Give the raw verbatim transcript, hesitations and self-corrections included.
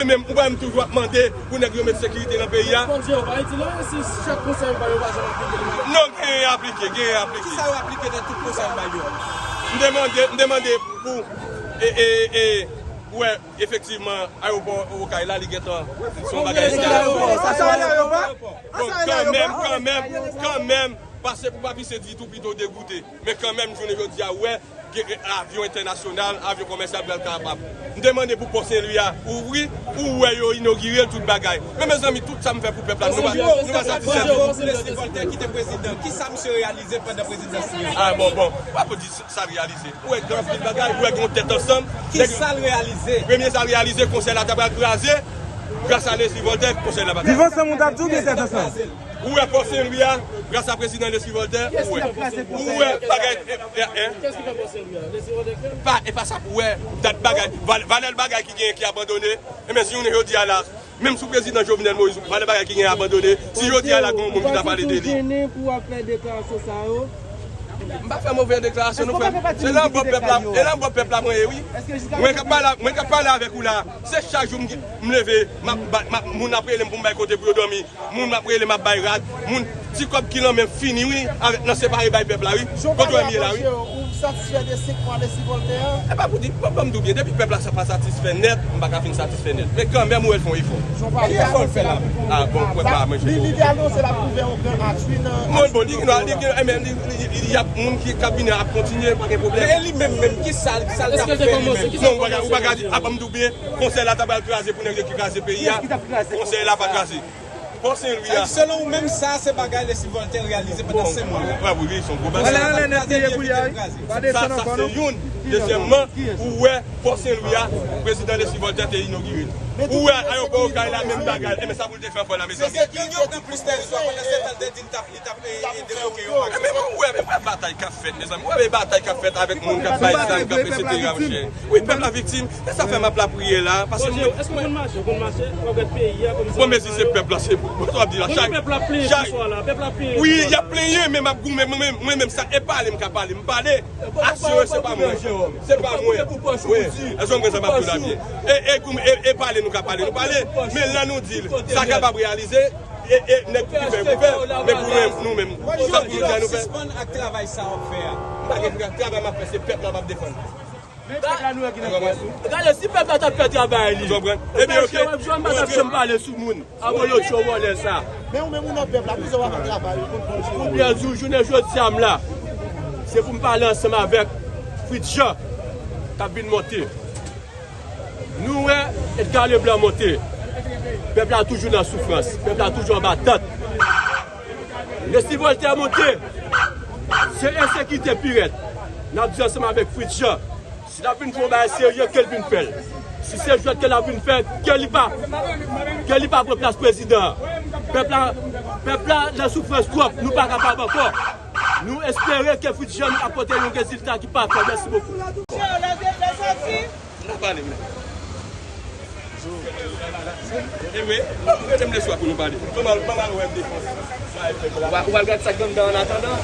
Menm ou pa menm toujou ap mande pou nèg yo met sekirite nan peyi a. Bon, Jewova, e di la, si chak konsèy yo ba yo pa janm aplike li. Non, genyen aplike, genyen aplike. Kisa yo aplike nan tout konsèy yo ba yo? M te mande, m te mande pou, e, e, e, wè, efektivman, ayewopò Okay la, li gentan, se yon bagay. Bon, kanmenm, kanmenm, kanmenm, pase pou pa pise ditou, pito degoute. Men kanmenm, jounen jodi a, ou wè, gen avyon entènasyonal, avyon komèsyal pral kapab. M te mande pou Pò Sen Lwi a ouvri, ou wè yo inogire l, tout bagay. Men mezanmi, tout sa m fè pou pèp la, nou pa, nou pa satisfè de li. Leslie Voltaire ki te prezidan, kisa misye reyalize pandan prezidans li an? Ah, bon, bon. Ou pa pou di sa, sa l reyalize. Ou wè gen anpil bagay, ou wè gen yon tèt ansanm. Kisa l reyalize? Premye sa l reyalize, konsèy la ta pral kraze. Gras a Leslie Voltaire, konsèy la pa kraze. Viv ansanm, ou t ap di w gen tèt ansanm. Ou wè Pò Sen Lwi a, gras a prezidan Leslie Voltaire, ou wè. Ou wè bagay, e, e, e. Pa, e pa sa pou wè, dat bagay, val-, valè bagay ki genyen ki abandone. Enben, si jounen jodi a la, menm sou prezidan Jovenel Moïse, valè bagay ki genyen abandone. Si jodi a la, gen yon moun ki ta pale de li. Ou jennen pou w ap fè deklarasyon sa yo? M pa fè move deklarasyon, non, frè. Se nan bò pèp la, e nan bò pèp la mwen ye, wi. Mwen k ap pale, mwen k ap pale avèk ou la. Se chak jou m, m leve, m ap ba, m ap, moun ap rele m pou m bay kote pou yo dòmi. Moun ap rele m ap bay rad. Moun, ti kòb ki nan men m fini, wi, avèk nan separe bay pèp la, wi. Kote w wè m ye la, wi. Ou satisfè de senk mwa Leslie Voltaire? E pa pou di, bon, ban m di w byen, depi pèp la sa pa satisfè nèt, m pa ka fin satisfè nèt. Men kanmenm, ou wè l fè yon efò. Ki efò l fè la? Ah, bon, ou wè pa manje. Li, li te anonse l ap ouvè yon gran ach, wi, nan. Bon, bon, li, li, li, li, li, y ap moun ki, k ap vini ap kontinye, pa gen pwoblèm. E li menm, menm, ki sa, sa l t ap fè li menm? Non, ou pa ka, ou pa ka di, ah, ban m di w byen, konsèy la ta pral kraze pou nèg yo ki kraze peyi a. Konsèy la pa kraze. Pò Sen Lwi a. Selon ou menm, sa se bagay Leslie Voltaire reyalize pandan senk mwa la. Wè, wi, wi, se yon gwo bagay. Sa, sa se youn. Dezyèmman, ou wè, Pò Sen Lwi a, prezidan Leslie Voltaire te inogire l. Ou wè, ayewopò Okay la, menm bagay. E men sa pou l te fè ankò la, mezanmi. Se, se li ki gen plis teritwa, pandan se tan l te di l t ap, li t ap, e, e, debloke yon. E men, ou wè, men, ou wè batay k ap fèt, mezanmi. Ou wè batay k ap fèt avèk moun k ap bay zam, k ap etsetera, monchè. Wi, pèp la viktim. E sa fè m ap lapriyè la, paske mwen. Èske w konn mache? W konn mache? W ap gade peyi a kòmsi. Bon, men si se pèp la, se, w ap di la, chak, chak. Pèp la ap plenyen sou swa la, pèp la ap plenyen sou swa la. Wi, y ap plenyen, men m ap goumen, mwen menm, mwen menm sa, e pale m ka pale, m pale. Asire, se pa mwen. Se pa mwen. Wi, èske w konprann sa m ap di w la byen? E, e, e, e pale nou ka pale, nou pale. Men lè nou di l, sa kapab reyalize, e, e, nèg ki fè pou fè, men pou nou, nou menm, sa pou nou fè, nou fè. Sispann ak travay sa w ap fè a. M pa gen travay m ap fè, se pèp la m ap defann. Men pèp la nou wè ki nan pwès ou. Gade, si pèp la t ap fè travay li. Ou konprann? Ebyen, ok. Mwen pa t ap janm pale sou moun. Abolotcho vòlè sa. Men ou menm ou nan pèp la, poukisa w pa fè travay ou? Ou konn fè yon jere. Ou pèdi w jounen jodi a m la. Se pou m pale ansanm avèk Fritz Jean k ap vin monte. Nou wè Edgar Leblanc monte. Pèp la toujou nan soufrans. Pèp la toujou anba tant. Leslie Voltaire monte. Se ensekirite pi rèd. N ap di ansanm avèk Fritz Jean. Si l ap vin fè yon bagay serye, ke l vin fè l. Si se jwèt ke l ap vin fè, ke li pa, ke li pa pran plas prezidan an. Pèp la, pèp la nan soufrans twòp, nou pa kapab ankò. Nou espere ke Fritz Jean ap pote yon rezilta ki pafè. Mèsi bokou. M ta pale, men. E wi, rete m leswa pou nou pale. Ban m al, ban m al wè defans. Ou pral gade sa k anndan an atandan?